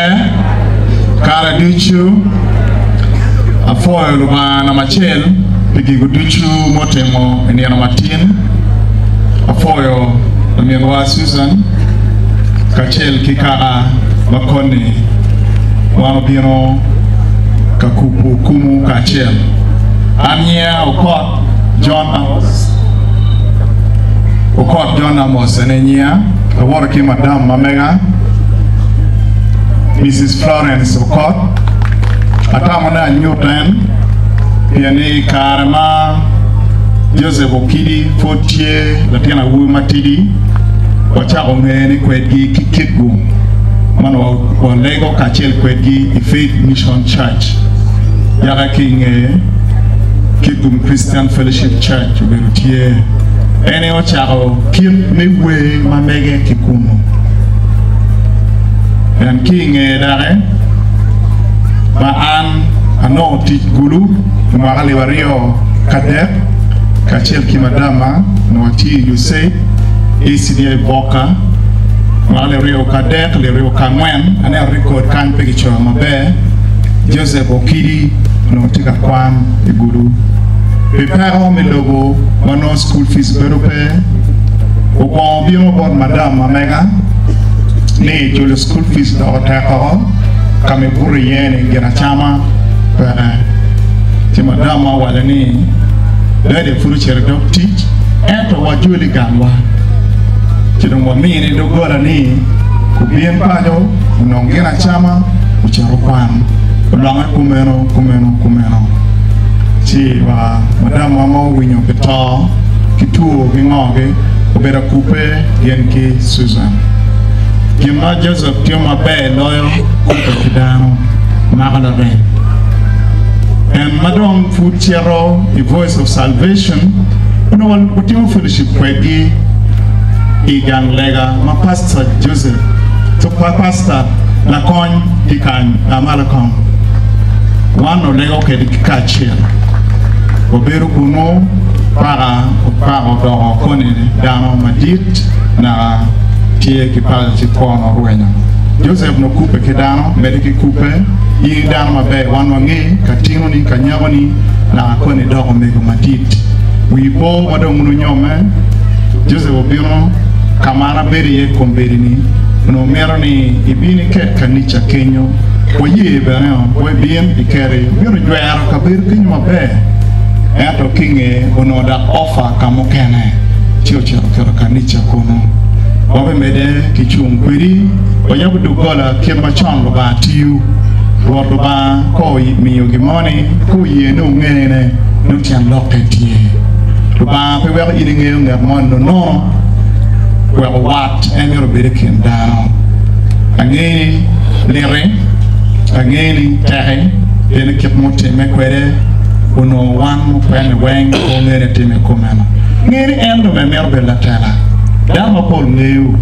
Maber kare ducu apwoyo Lubanga namba acel pi gigo ducu mutimo i nino matin. Apwoyo laminwa Susan kacel ki kaka ma koni wan obino ka kubo kumu kacel. An nyinga Okot John Amos. Okot John Amos ene nyinga. Awoto ki madam ma mega, Mrs. Florence Okot. Atamo ni anyut en pien ni i kare ma Joseph Okidi pwod tye latin awobi matidi, wacako ngene kwedgi ki Kitgum ma onongo walego kacel kwedgi i Faith Mission Church. Yaka ki i nge Kitgum Christian Fellowship Church obedo tye. En aye ocako kit me wer ma mege ki kunnu. En ki i nge dake ma an anongo tic Gulu i mwaka alip 2003 kacel ki madamma onongo atiyo i USAID, ACDI Boka, mwaka 2003, 2004 aneno rekod kany pe kicoyo maber, Joseph Okidi onongo tye ka kwan i Gulu. Pi peko me lobo ma nongo school fees bedo pe, okwongo bino bot madam ma mega ni culo school fees doko tek oko ka ma ibuto iye ni gin acama peke. Ci madamma owaco ni Daddy pud ocito i dog tic ento wajoli gangwa. Ci dong wamine doggola ni obin paco onong gin acama ocit okwan. Olonge kumeno, kumeno, kumeno. Ci wa madamwa ma owinyo pi to ki two ki ngo-gi obedo akubbe gin ki Susan. Gin ma Joseph timo maber loyo kubbe ki dano, mako larem. En ma dong pud cito i Voice of Salvation, onongo watimo fellowship kwedgi i gang lega ma Pastor Joseph, Pastor Lakony tye kany, Malakong. Wan olego kwedgi kacel. Wabedo kunnu paka paka odoko koni dano madit naka tye ki paco ci kwone orwenyo. Joseph nokubbe ki dano, medde ki kubbe, in i dano maber, wan wange ka tinoni, ka nyakoni, naka koni idoko omego madit. Wi po ma dong wun wunyomme, Joseph obino ka ma an abedo iye i kombeddi-ni, onongo mito ni ibin iket kanica kenyo. Waye bene wa ibin iketi, obino ojwero kabedo kenyo maber, ento ki nge onongo dok offer ka mukene ci ocito oketo kanica kunu. Wabimedde ki cung kwedi, wayabo doggola kit ma con Lubanga tiyo. Rwot Lubanga ka omiyo gin mo ni, ka oye ni wungene, nongo tyen lokke tye. Lubanga pe weko in ingeyo nget moni nono, weko wat en myero obed i kin dano. Angeyo ni liti, angeyo ni teki, pien ni kit ma otimme kwede onongo wan mukene weng pe wangeyo ni timme kumeno. Nge ni en dong bene mito bedo latela. Dano mapol ngeyo.